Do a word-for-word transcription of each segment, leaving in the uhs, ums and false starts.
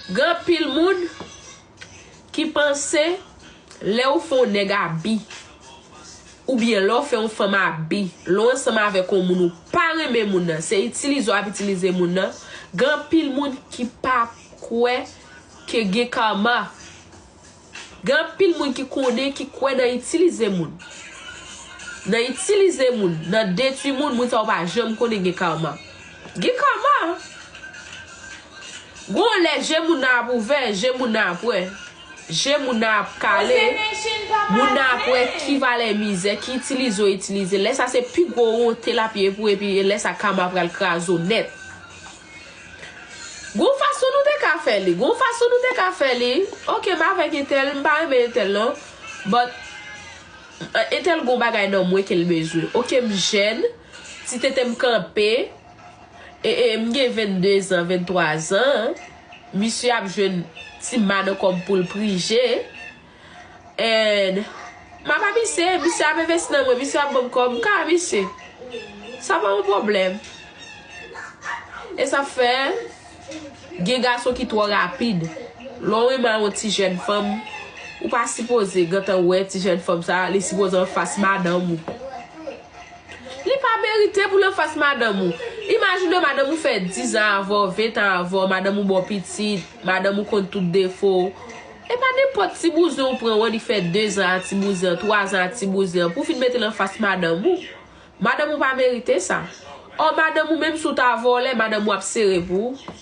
Gen anpil moun ki panse lè ou fè yon nèg abi, oubyen lè w fè yon fanm abi, lè w ansanm avèk yon moun ou pa renmen moun nan, se itilize w ap itilize moun nan. Gen anpil moun ki pa kwè ke gen karma. Gen anpil moun ki konnen, ki kwè nan itilize moun. Nan itilize moun, nan detwi moun, moun sa yo pa janm konnen gen karma. Gen karma. Gon lè je moun nan ap ouvè, je moun nan ap wè. Je moun nan ap kale. Moun nan ap wè ki valè mizè, ki itilize w itilize. Lè sa se pi gwo wonte l ap ye pou, epi lè sa karma pral kraze w nèt. Gon fason nou te ka fè li. Gon fason nou te ka fè li. Ok, m avèk entèl, m pa renmen entèl non. But entèl gon bagay nan mwen ke l bezwen. Ok, m jèn, ti tete m kanpe. E, e, m gen vennde zan, venntwa zan. Misye ap jwenn ti madan kòb pou l prije. And m ap a misye, misye ap envesti nan mwen, misye ap ban m kòb, m ka a misye. Sa pa yon pwoblèm. E sa fè, gen gason ki twò rapid. Lè w renmen a yon ti jèn fanm, ou pa sipoze gentan wè ti jèn fanm sa, li sipoze anfas madanm ou. Li pa merite pou l anfas madanm ou. Imajine w madanm ou fè diz an avè w, ven an avè w, madanm ou ba w pitit, madanm ou konn tout defo w. E pa nenpòt ti bouzen ou pran w an, li fè de zan a ti bouzen an, twa zan a ti bouzen an, pou w fin mete l anfas madanm ou. Madanm ou pa merite sa. Ò, madanm ou, menm si w ta vòlè, madanm ou ap sere pou ou.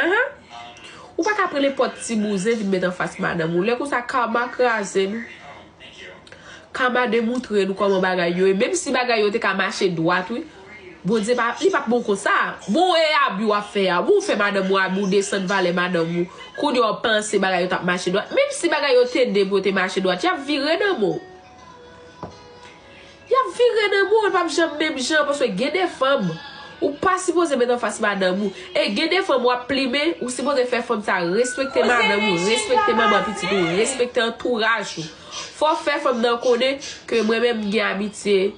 Ahan. Ou pa ka pran nenpòt ti bouzen vin met anfas madanm ou. Lè konsa, kama kraze nou. Kama demoutre nou kòman bagay yo ye. Menm si bagay yo te ka mache dwat, wi. Bondye pa, li p ap bon konsa. Bon, e abi w ap fè a. Bon, ou fè madanm ou abi, ou desann valè madanm ou. Kounye a w panse bagay yo t ap mache dwat. Menm si bagay yo te de pou yo te mache dwat, y ap vire nan men w. Y ap vire nan men w, l p ap janm menm jan, paske gen de fanm, ou pa sipoze met anfas madanm ou. E gen de fanm w ap plimen, ou sipoze fè fanm sa respekte madanm ou, respekte manman pitit ou, respekte antouraj ou. Fò w fè fanm nan konnen ke mwen menm m gen amitye,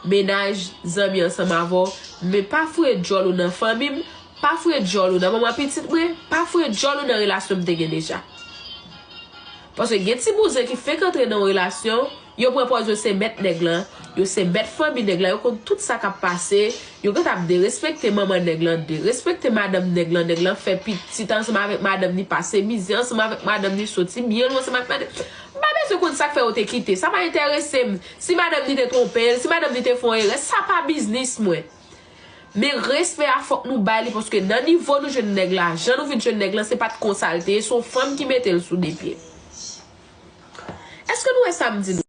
mennaj, zanmi ansanm avè w, men pa foure djòl ou nan fanmi m, pa foure djòl ou nan manman pitit mwen, pa foure djòl ou nan relasyon m te gen deja. Paske gen ti bouzen ki fenk antre nan yon relasyon, yo pran pòz yo se mèt nèg lan, yo se mèt fanmi nèg lan, yo konn tout sa k ap pase, yo gentan ap derespekte manman nèg lan, derespekte madanm nèg lan, nèg lan fè pitit ansanm avèk madanm ni, pase mizè ansanm avèk madanm ni, soti byen lwen ansanm avèk madanm. M pa bezwen konn sa k fè yo te kite, sa pa enterese m. Si madanm ni te twonpe l, si madanm ni te fè yon erè, sa pa biznis mwen. Men respè a fòk nou bay li, paske nan nivo nou jwenn nèg la, jan nou vin jwenn nèg lan, se pa t konsa l te ye, se yon fanm ki mete l sou de pye. Èske nou wè sa m di nou?